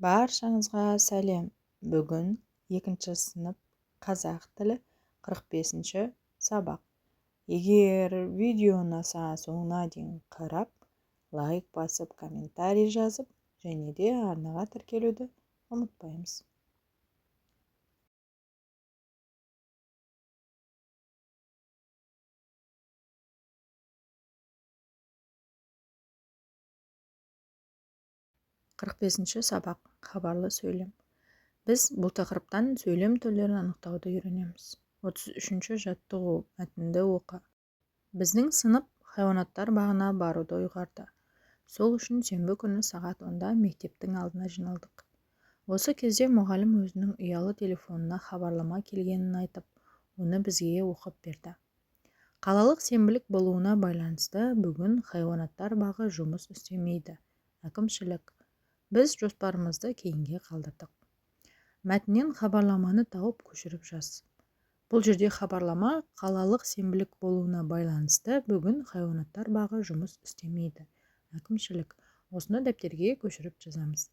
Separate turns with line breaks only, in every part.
Баршаңызға сәлем! Бүгін екінші сынып қазақ тілі 45-ші сабақ. Егер видео ұнаса, соңына дейін қарап, лайк басып, комментарий жазып, және де арнаға тіркелуді ұмытпаймыз. 45-ші сабақ. Хабарлы сөйлем. Біз бұл тақырыптан сөйлем түрлерін анықтауды үйренеміз. 33-ші жаттығу. Мәтінді оқы. Біздің сынып хайуанаттар бағына баруды ұйғарды. Сол үшін сенбі күні сағат 10-да мектептің алдына жиналдық. Осы кезде мұғалім өзінің ұялы телефонына хабарлама келгенін айтып, оны бізге оқып берді. Қалалық сенбілік болуына байланысты бүгін хайуанаттар бағы жұмыс істемейді. Әкімшілік. Біз жоспарымызды кейінге қалдырдық. Мәтіннен хабарламаны тауып көшіріп жаз. Бұл жерде хабарлама қалалық сенбілік болуына байланысты бүгін хайуанаттар бағы жұмыс істемейді. Әкімшілік. Осыны дәптерге көшіріп жазамыз.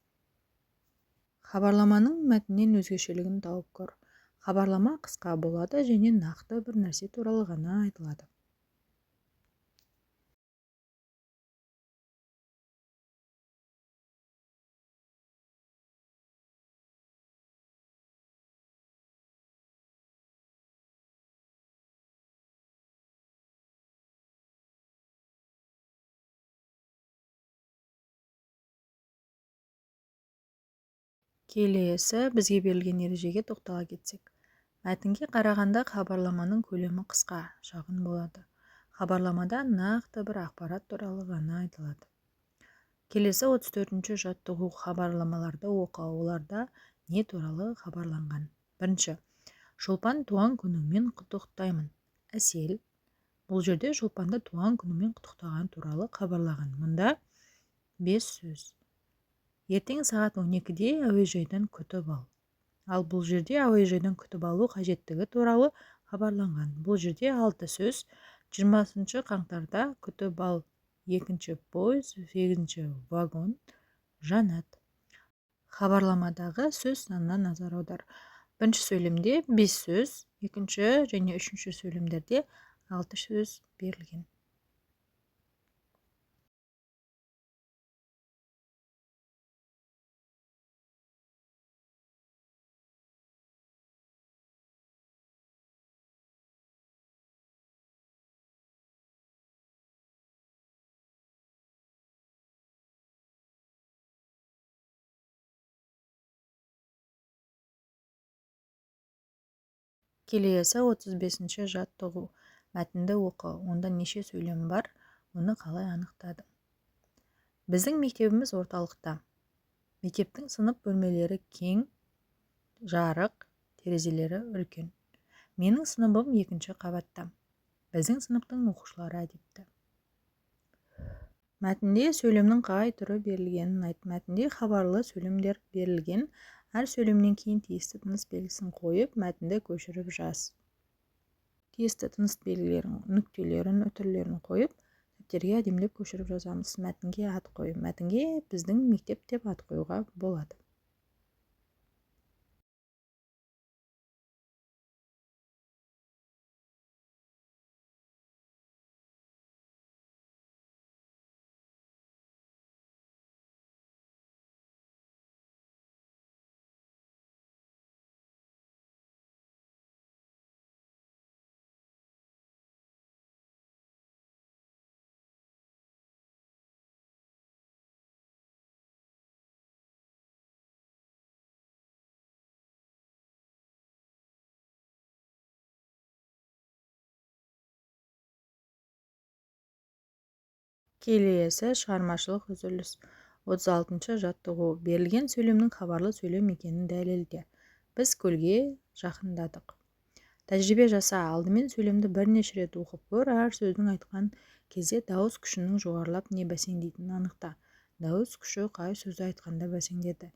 Хабарламаның мәтіннен өзгешелігін тауып көр. Хабарлама қысқа болады және нақты бір нәрсе туралы ғана айтылады. Келесі бізге берілген ережеге тоқтала кетсек. Мәтінге қарағанда хабарламаның көлемі қысқа, шағын болады. Хабарламада нақты бір ақпарат туралы ғана айтылады. Келесі 34-ші жаттығу. Хабарламаларды оқы. Оларда не туралы хабарланған? Бірінші. Шолпан туған күніңмен құттықтаймын. Әсел. Бұл жерде Шолпанды туған күнімен құттықтаған туралы хабарлаған. Мұнда 5 сөз. Ертең сағат 12-де әуежайдан күтіп ал. Ал бұл жерде әуежайдан күтіп алу қажеттігі туралы хабарланған. Бұл жерде 6 сөз. 20 қаңтарда күтіп ал. 2-ші пойыз, 8-ші вагон, Жанат. Хабарламадағы сөз санына назар аудар. Бірінші сөйлемде 5 сөз, екінші және үшінші сөйлемдерде 6 сөз берілген. Келесі 35-ші жаттығу. Мәтінді оқы. Онда неше сөйлем бар, оны қалай анықтадың? Біздің мектебіміз орталықта. Мектептің сынып бөлмелері кең, жарық, терезелері үлкен. Менің сыныбым 2-ші қабатта. Біздің сыныптың оқушылары әдепті. Мәтінде сөйлемнің қай түрі берілгенін айт. Мәтінде хабарлы сөйлемдер берілген. Әр сөйлемнен кейін тиісті тыныс белгісін қойып, мәтінді көшіріп жаз. Тиісті тыныс белгілерін, нүктелерін, үтірлерін қойып, дәптерге әдемілеп көшіріп жазамыз. Мәтінге ат қой. Мәтінге біздің мектеп деп ат қоюға болады. Келесі шығармашылық үзіліс. 36-шы жаттығу. Берілген сөйлемнің хабарлы сөйлем екенін дәлелде. Біз көлге жақындадық. Тәжірибе жаса. Алдымен сөйлемді бірнеше рет оқып көр. Әр сөздің айтқан кезде дауыс күшінің жоғарылап не бәсеңдейтінін анықта. Дауыс күші қай сөзді айтқанда бәсеңдеді?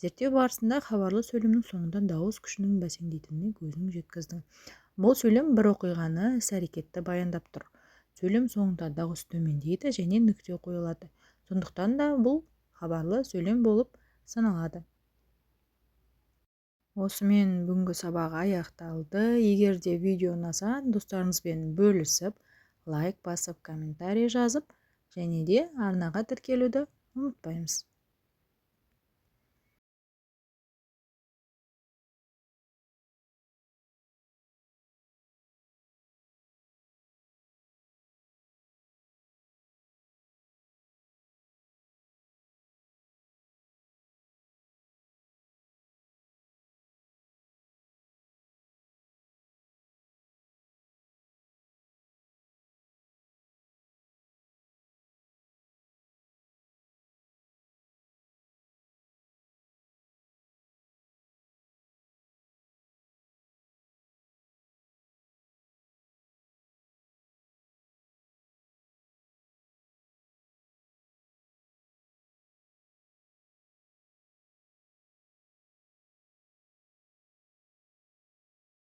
Зерттеу барысында хабарлы сөйлемнің соңында дауыс күшінің бәсеңдейтініне көзің жеткіздің. Бұл сөйлем бір оқиғаны, іс-әрекетті баяндап тұр. Сөйлем соңында дауыс төмендейді және нүкте қойылады. Сондықтан да бұл хабарлы сөйлем болып саналады. Осымен бүгінгі сабақ аяқталды. Егер де видео ұнаса, достарыңызбен бөлісіп, лайк басып, комментарий жазып және де арнаға тіркелуді ұмытпаймыз.